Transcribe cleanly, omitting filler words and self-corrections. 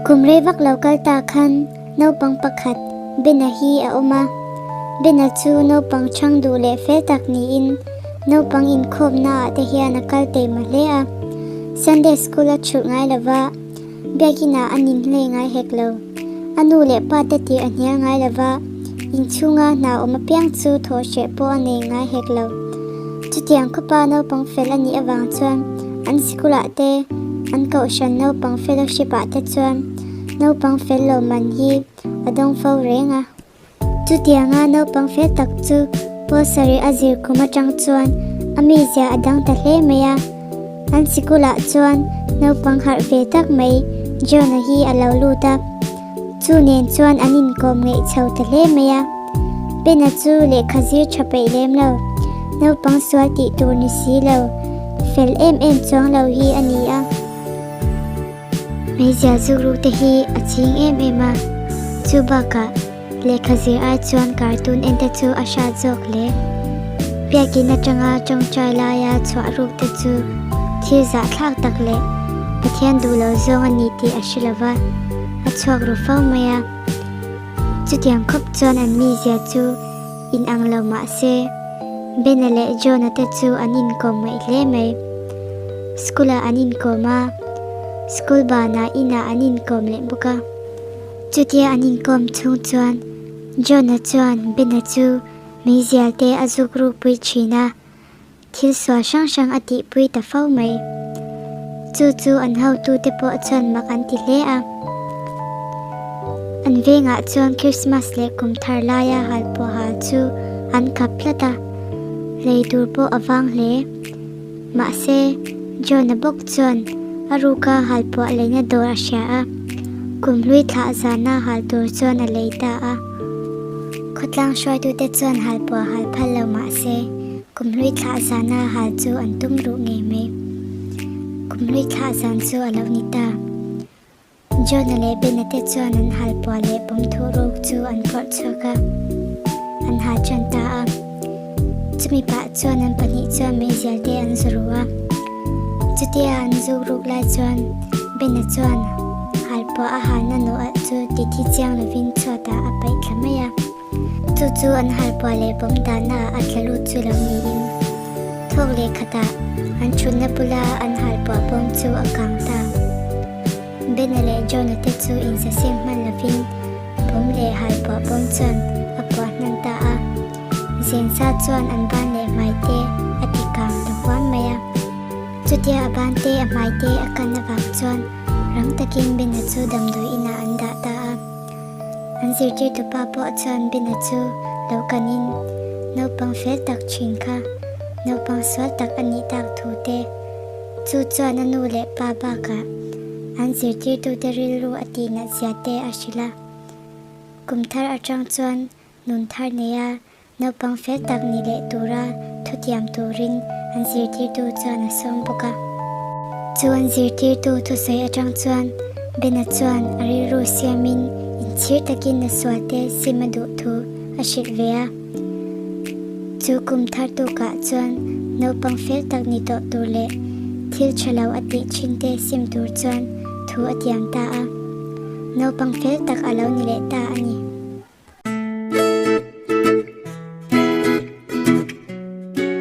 Kum rei vak lo kal ta khan naupang pakhat Bena hi a awm a. Bena chu naupang chhang duh leh fel tak niin naupang inkhawmnaah te hian a kal teima hle a. Sunday school a chhulh ngai lo va, biakinah a ninhlei ngai hek lo. A nu leh pa te tih a hnial ngai lo va, inchhunga hna awm apiang chu thawh hreh pawh a nei ngai hek lo. Chutiang khawpa naupang fel a nih avang chuan an sikulah te, an kohhran naupang fellowship ah te chuan naupang fel lo man hi a dawng fo reng a. Chutianga naupang fel tak chu Paul sarih a zir kum atang chuan a mizia a dang ta hle mai a. An sikulah chuan naupang harh ve tak mai John-a hi a lo lut a. Chu nen chuan an inkawm ngeih chho ta hle mai a. Bena chu lehkha zir tha peih lem lo, naupang sual tih tur ni si lo, fel em em chuang lo hi a ni a. Hmeichhia zuk te hi a ching em em a, chu bakah lehkha zir ai chuan cartoon en te chu a hrat zawk hle. Biakin atanga tawngtai laia chhuah ruk te chu thil zahthlak tak leh Pathian duh lo zawng a ni tih a hre lova, a chhuak ru fo mai a. Chutiang khawp chuan an mizia chu inang lo mah se, Bena leh John-a te chu an inkawm ngaih hle mai. School-ah an inkawm a, school banah inah an inkawm leh bawk a. Chutia an inkawm chhung chuan John-a chuan Bena chu meizial te a zuk rukpui thin a, thil sual hrang hrang a tihpui ta fo mai. Chu chu an hotute pawh chuan mak an ti hle a. An vengah chuan Christmas leh kum thar laia hal pawh hal chu an khap tlat a, lei tur pawh a vang hle. Mahse, John-a bawk chuan a ruka hal pawh leina dawr a hria a, kum hlui thlah zana hal tur chuan a lei ta a. Khawtlang hruaitute chuan hal pawh hal phal lo mah se, kum hlui thlah zana hal chu an tum ruh ngei mai. Kum hlui thlah zan chu a lo ni ta. John-a leh Ben-a te chuan an hal puah leh pawm thuh ruk chu an phawrh chhuak a, an hal tan ta a. Chumi pah chuan an pahnih chuan meizial te an zu ru a. Chutia an zuk ruk lai chuan Ben-a chuan hal puah a halna nawh alh chu ti thi chiang lovin chhuatah a paih thla mai a. Chu chu an hal puah leh bawm dahna ah a tla lut chu lo niin thawk leh khatah an thutna bula an hal puah bawm chu a kang ta. Bena leh John-a te chu insaseng hman lovin bawm leh hal puah bawm chuan a puah hnan ta a. Zensa chuan an ban leh hmai te a ti kang ta huam mai a. Chutia a ban te a hmai te a kan avang chuan rang takin Bena chu damdawi inah an dah ta a. An zirtirtupa pawh chuan Bena chu lo kanin naupang fel tak thin kha naupang sual tak a nih tak thu te, chu chuan a nu leh pa bakah an zirtirtute rilru a tihnat zia te a hrilh a. Kum thar atang chuan nun thar neia Naupang fel tak ni leh tura thutiam turin an zirtirtu chuan a sawm bawk a. Chu an zirtirtu thusawi atang chuan Bena chuan a rilru siamin inchhir takin a sualte sim a duh thu a hrilh ve a. Chu kum thar tukah chuan naupang fel tak ni tawh tur leh thil tha lo a tih thinte sim tur chuan thu a tiam ta a. Naupang fel tak a lo ni leh ta a ni.